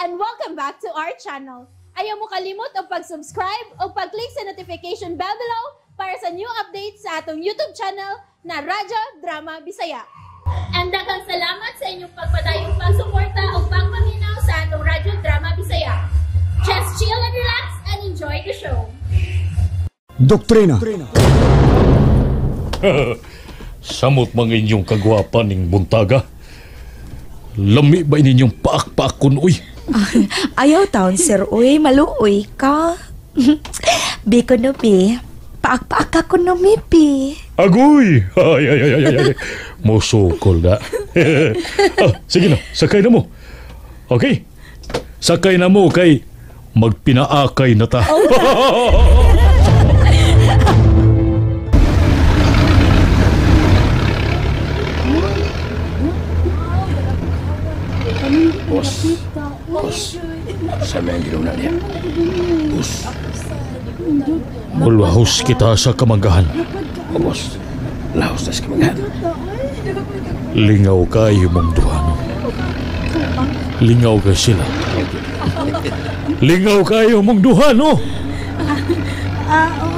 And welcome back to our channel. Ayaw mo kalimot og pag-subscribe o pag-click sa notification bell below para sa new updates sa atong YouTube channel na Radyo Drama Bisaya. And daghang salamat sa inyong pagpadayong pagsuporta o pagpaminaw sa atong Radyo Drama Bisaya. Just chill and relax and enjoy the show. Doktrina. Samot mga inyong kagwapa ning buntaga. Lami ba ninyong paak-paakon, uy? Ayaw taon, sir, uy. Maluoy ka. Biko no, bi. Paak-paak ka kuno, mi, bi. Agoy! Ay, ay, ay, ay, ay. Musukol na. Ah, sige na, sakay na mo. Okay. Sakay na mo kay magpinaakay na ta. Boss, boss, sa mga ginuna niya. Boss. Mulahos kita sa kamanggahan. O boss, lahos na sa kamanggahan. Lingaw kayo mong duhano. Lingaw ka sila. Lingaw kayo mong duhano.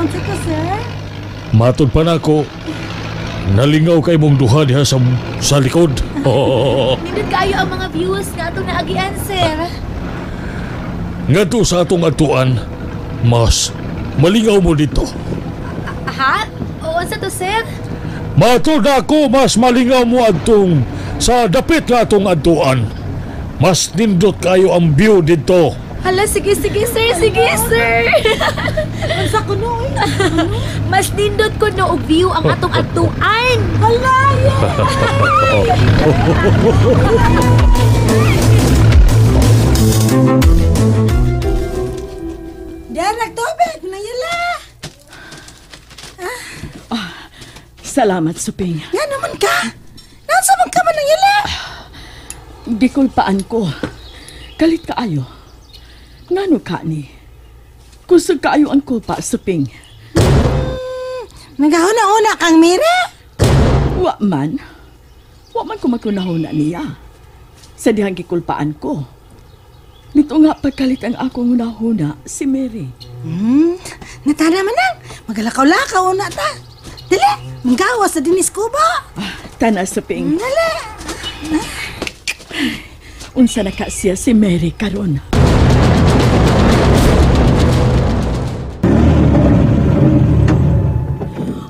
Unsa ka, sir? Matod pa na ako, nalingaw kay mong duha diha sa likod. Nindot kayo ang mga views nga atong naagian, sir. Ngadto sa atong adtuan, mas malingaw mo dito. Ha? O unsa to, sir? Matod ako, mas malingaw mo adtong sa dapit nga atong adtuan. Mas nindot kayo ang view dito. Hala, sige, sige, sir. Sige, sir. Unsa kuno, oy? Mas nindot ko no og view ang atong adtuan. Hala, yeah. Diyan, nagtubig. Nayala. Ah, salamat, Suping. Yan naman ka. Nasa man ka man nayala? Gikulpaan ko. Kalit kaayo. Ngano ka ni? Kusog kaayo ang kulpa, Suping. Nagahuna-una kang Mira? Wa man. Wa man ko magkunahuna niya. Sa dihang gikulpaan ko. Nito nga pagkalit ang akong hunahuna, si Mary. Natana man ang. Magalakaw-lakaw na ta. Dili, manggawa sa dinis kubo. Ah, tana, Suping. Dali. Unsa na ka siya si Mary karon?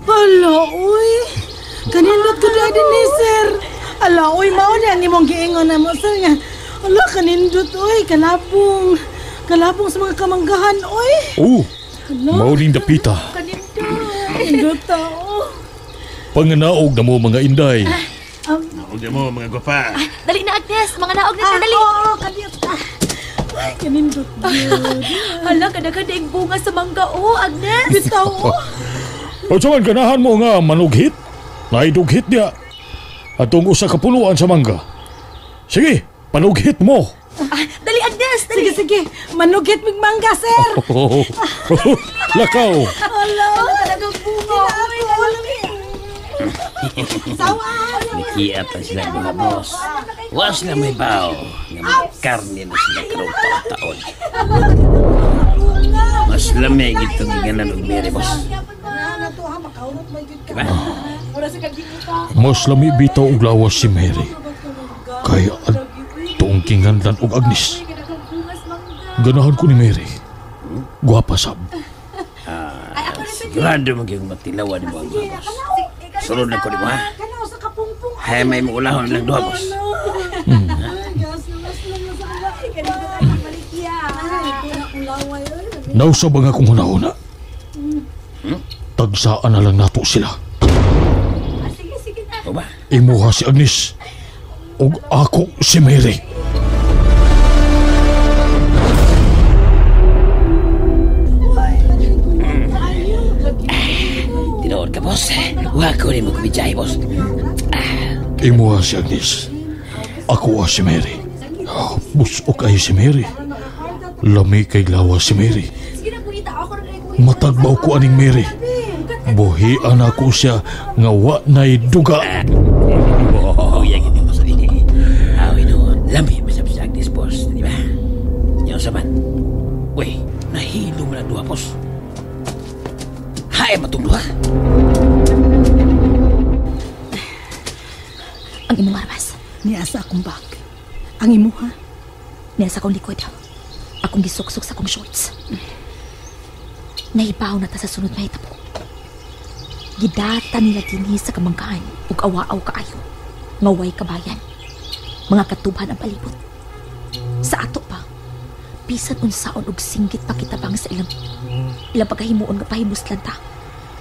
Hala, uy. Kanindot ko na din ni sir. Hala, uy, mao na ang imong giingon na mo, sir nga. Hala, kanindot, uy. Kalabong. Kalabong sa mga kamanggahan, uy. Oh, mao ning dapita. Kanindot, ta, oh. Panganaog na mo, mga inday. Naog na mo, mga gwapa. Dali na, Agnes. Mga naog na, dali. Oo, kanindot. Ay, kanindot. Hala, kadaghan bunga sa mangga, oh, Agnes. Bitaw, oh. O saman, ganahan mo nga manughit. Naidughit niya. Atong usa ka punuan sa mangga. Sige, panughit mo. Dali, Agnes, dali. Sige, sige. Manughit mig mangga, sir. Lakaw. Hala, talagang bunga. Sawa. Nikiatan sila mga boss. Wa sila may bao. Nga may karne na sila karong taon-taon. Mas lamig itong giganan og Mary, boss. Diba? Mas lami bitaw og lawas si Mary. Kaya adtoong kinganlan og Agnes. Ganahan ko ni Mary. Gwapa sab. Sigurado magyong matilawan ni mo ang mga boss. Sunod na ko ni mo, ha? Hay may muulahon lang duha, boss. Nausab ang akong hunahuna. Tagsaan na lang nato sila. Sige, na. O ba? Imuha si Agnes ug ako si Mary. Tinuod ka, boss. Wa ko rin mo kumidyahe, boss. Imuha si Agnes. Ako si Mary. Oh, busok ay si Mary. Lami kay lawa si Mary. Matagbaw ko aning Mary. Buhian ako siya nga wa na'y duga. Oh, yan gid mo sa dini. Aw, ino, lami masab si Agnes, boss, di ba? Lain matong duha. Ang imong armas. Niya sa akong bag. Ang imuha. Niya sa akong likod. Akong gisuksok sa akong shorts. Nahibaw na ta sa sunod mahitabo. Gidata nila dinhi sa kamangkaan ug awaaw kaayo. Ngaway kabayan. Mga katubhan ang palibot. Sa ato pa, bisan unsaon og singgit pakitabang sa ilang pagkahimuon nga pahimuslan ta.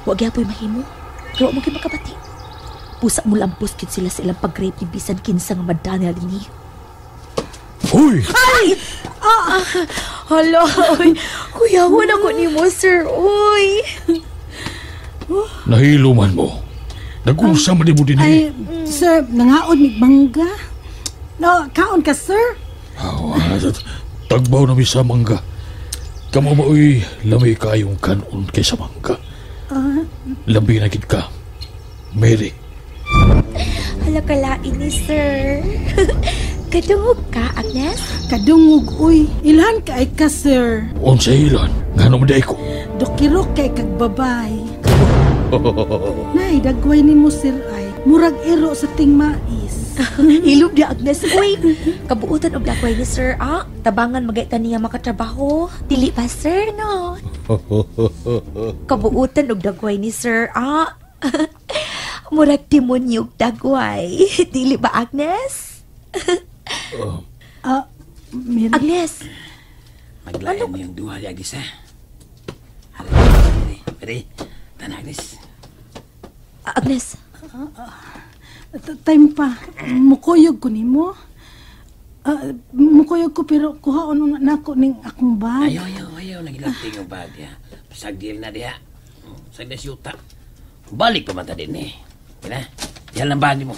Wa gyapoy mahimo. Kaya wa mo gyud makabati. Pusa mo lampos gyud sila sa ilang pag-rape ni bisan kinsa nga madana dinhi. Hoy! Ay! Hala, oy. Kuyawan ako ni mo, sir. Uy. Nahiluman mo. Nag-usa man mo din. Ay, sir, nangaon mig mangga. No, kaon ka, sir. Tagbaw na mi sa mangga. Kamo maoy lami kayong kanon kaysa mangga. Labi na gid ka, Mary. Hala kalain ni sir. Kadungog ka, Agnes? Kadungog, uy. Ilhan ka ay ka, sir. Unsa ilan? Ngano man di ko? Dokirok kay kagbabay. Nay, dagway ni mo, sir, ay. Murag iro sa tingmais. Hilom di, Agnes. Uy, kabuutan og dagway ni sir, ah. Tabangan magayta niya makatrabaho. Dili pa, sir, no? Kabuutan og dagway ni sir, ah. Murag demonyo og dagway. Dili ba, Agnes? Mary? Agnes. Maglayan mo yung duha ni Agnes, ha? Mary, tana, Agnes. Agnes. Time pa. Mukuyog ko ni mo. Mukuyog ko pero kuhaon na nako ning akong bag. Ayaw. Nagilanting yung bag, ya. Sagdil na diha. Sagdil siyuta. Balik pa man ta din, eh. Kina, yan lang bag ni mo.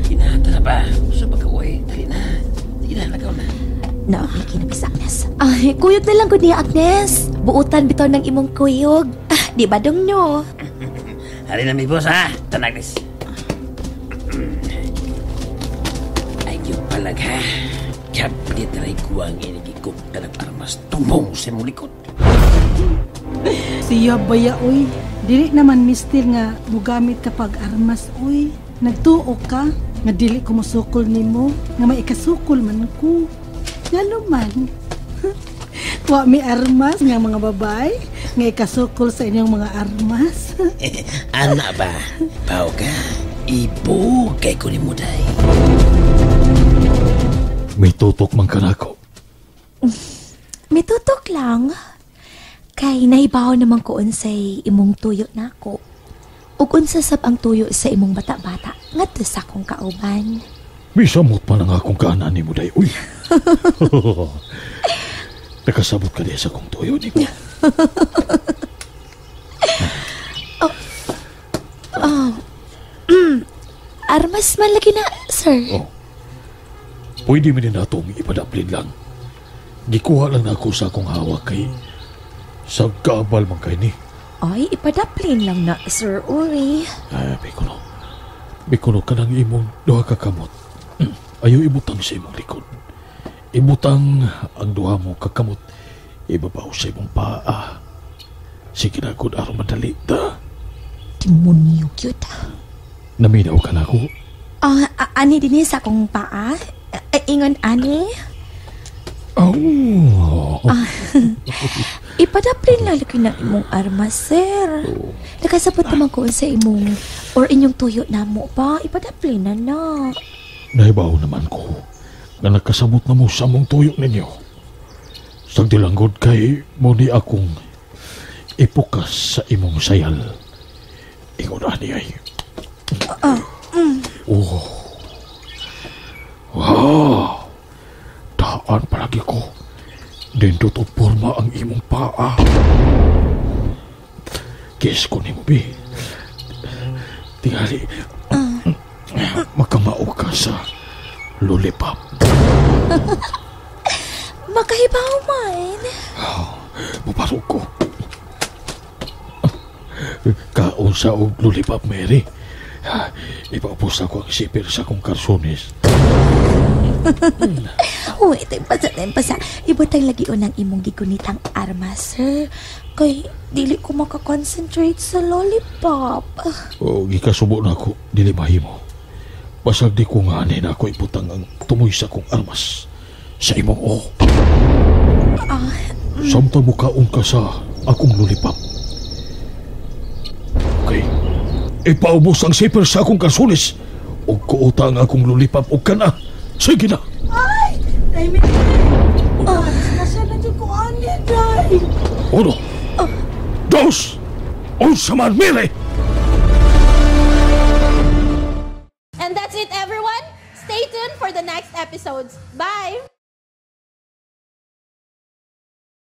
Kinata na ba? Sa pagkaway, dali na. Sige na, lagaw na. Naapiki na bis, Agnes. Ay, kuyog na lang ko niya, Agnes. Buutan bitaw ng imong kuyog. Di ba dong nyo? Hari na mi boss, ha? Tan, Agnes. Ay, yung palag, ha? Kapit rin ko ang inigikok ka ng armas tumong sa imong likod. Siya baya, uy. Dili naman mister nga mugamit kapag armas, uy. Nagtuo ka nga dili ko musukol nimo, nga may ikasukol man ko. Ngano man. Wa mi armas nga mga babae, nga ikasukol sa inyong mga armas. Ana ba? Pao ka, ibo kay ko nimo day. May tutok man kanako. May tutok lang. Kay naibaw naman ko unsay imong tuyo nako. Ug unsa sab ang tuyo sa imong bata-bata ngadto sa akong kauban. Misamot man ang akong kaanan nimo day. Uy. Nakasabot ka diya sa akong tuyo nimo. Armas man lagi na, sir. Oh. Pwede man din natong ipadaplin lang. Gikuha lang na ako sa akong hawak kay sa kaabal man kay ni. Ay, ipadaplin lang na, sir. Uy. Ay, Bikuno. Bikuno ka ng imong duha ka kamot. Ayaw ibutang sa imong likod. Ibutang ang duha mo kakamot. Ibabaw sa imong paa. Sige na, good araw madali ta. Demonyo cute. Naminaw ka na ako. Ani din sa akong paa? Ingon, ani? Oh. Ipadaplin lang lagi ng imong armas, sir. Nakasabot naman ko sa imong or inyong tuyo na mo pa. Ipadaplin na na. Nahibaw naman ko na nakasabot na mo sa mong tuyo ninyo. Sagdilanggod kay mo ni akong ipukas sa imong sayal. Ingon ani ay. Oh. Wow. Daan palagi ko. Dindot og porma ang imong paa. Kiss ko nimo, bi. Tingali. Makamao ka sa lollipop. Makahibaw man. Muparo ko. Kaon sa og lollipop, Mary. Ipaupos ako ang sipir sa akong karsones. Uy, ito yung pasa. Ibutang lagi unang imong gigunitang arma, sir. Kay, dili ko makakonsentrate sa lollipop. O, gikasubo na ako, dili mahimo. Basag di ko nga na ako ibutang ang tumoy sa akong armas sa imong o. Samtang mukaon ka sa akong lollipop. Okay. Ipaubos ang zipper sa akong kasulis. O kuuta ang akong lollipop o kana. Sige na. Ay! Day, Mary! Oh. Nasa na dyan ko ani, Day! Uno. Dos. Unsa man, Mary!